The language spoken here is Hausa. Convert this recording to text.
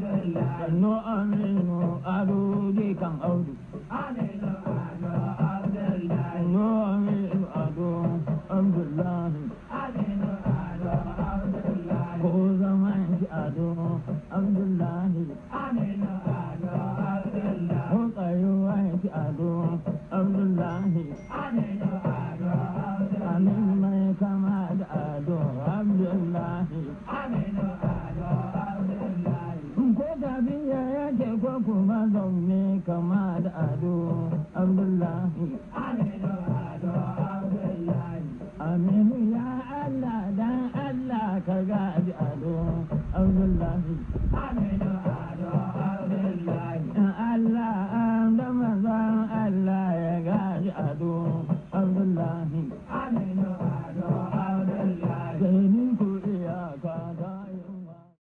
Sannu Aminu Ado jikan Audu. Sannu Aminu Ado Abdullahi. Ko zaman shi Ado Abdullahi. Ko tsayuwa shi Ado Abdullahi. Aminu mai kama da Ado Abdullahi. Ko tafiya yake ko kuma zaune kama da Ado Abdullahi. Aminu ya Allah, dan Allah ka gaji Ado Abdullahi.